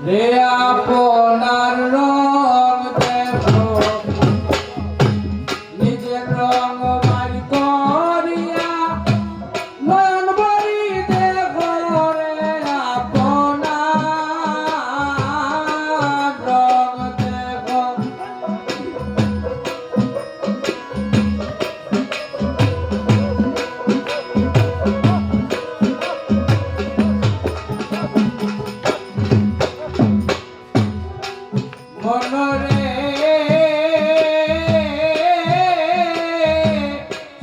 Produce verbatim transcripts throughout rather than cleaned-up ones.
রে আপনার রং দেখো, নিজের রং বার করিয়া, নয়ন ভরি দেখো রে আপনার রং দেখো। মনরে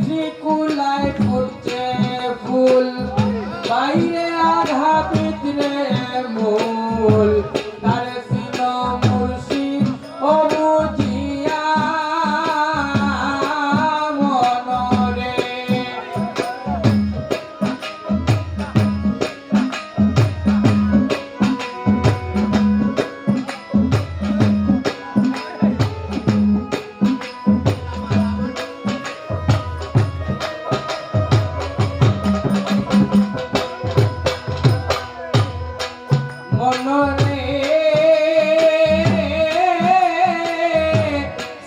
শিকুলায় ফুটছে ফুল, বাইরে আধা ভিতরে মূল। তারে চিনো মুর্শিদ ও বুঝিয়া মনরে। মনরে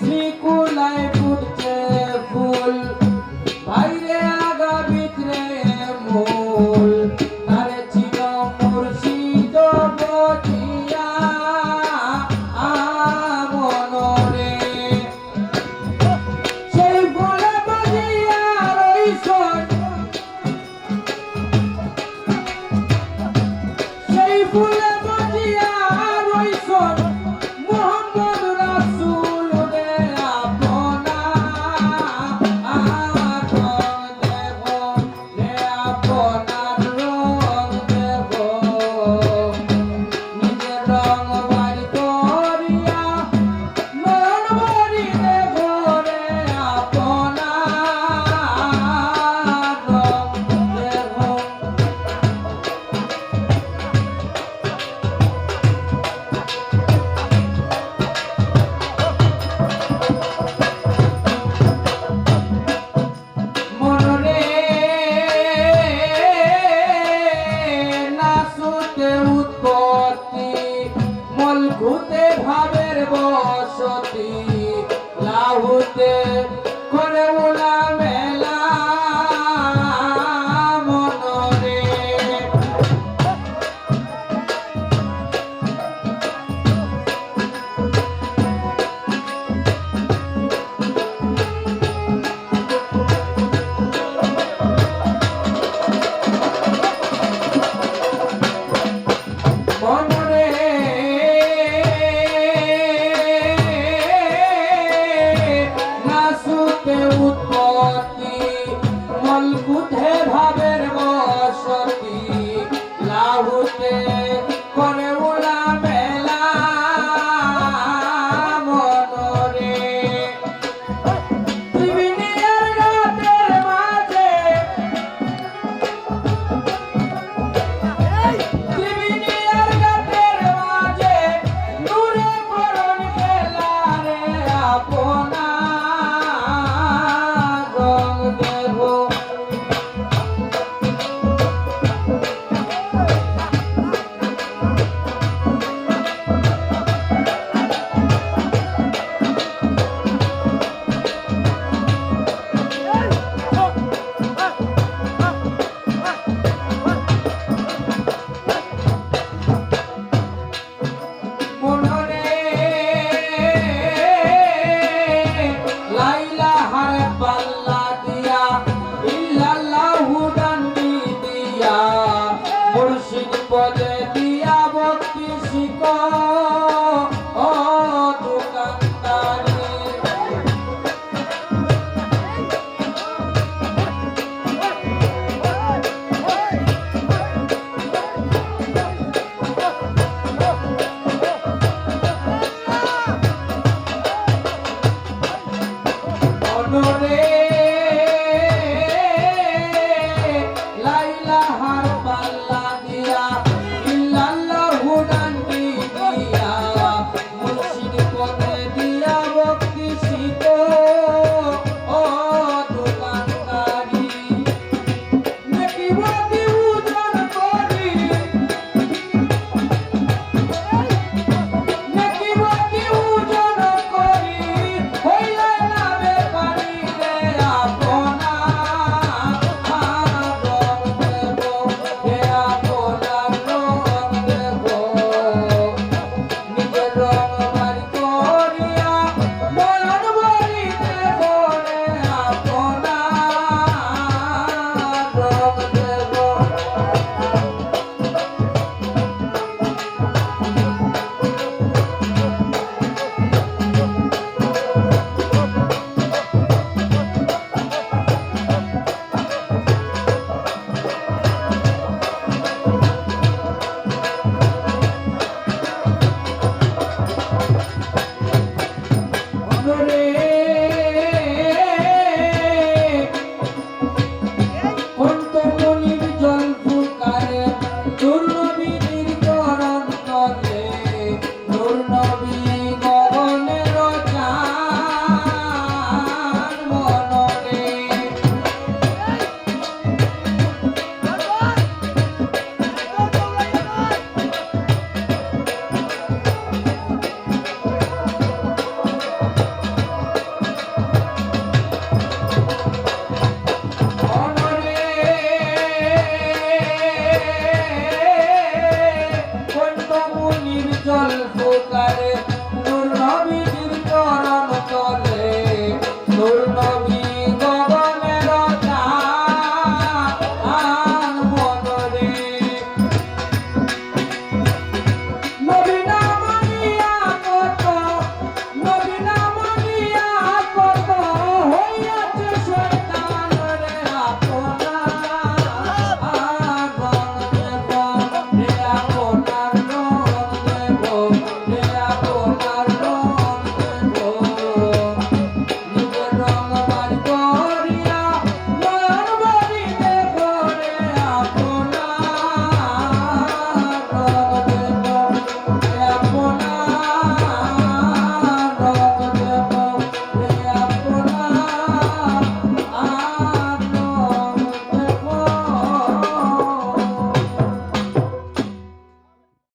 শিকুলায় ফুটছে ফুল, বাইরে আধা ভিতরে মূল। তারে চিনো মুর্শিদ বুঝিয়া মনরে। সেই ফুলে বাজিয়া রইছইন, সেই ফুলে বাজিয়া রইছইন মোহাম্মদ রাসূল রে। আপনার রং দেখো, রে আপনার রং দেখো, নিজের রং বার করিয়া, নয়ন ভরি দেখো রে আপনার রং দেখো। মনরে নাসুতে উৎপত্তি, মলকুতে ভাবের বসতি, লাহুতে করে উলা মেলা মনরে। মনরে নাসুতে উৎপত্তি, মলকুতে ভাবের বসতি, লাহুতে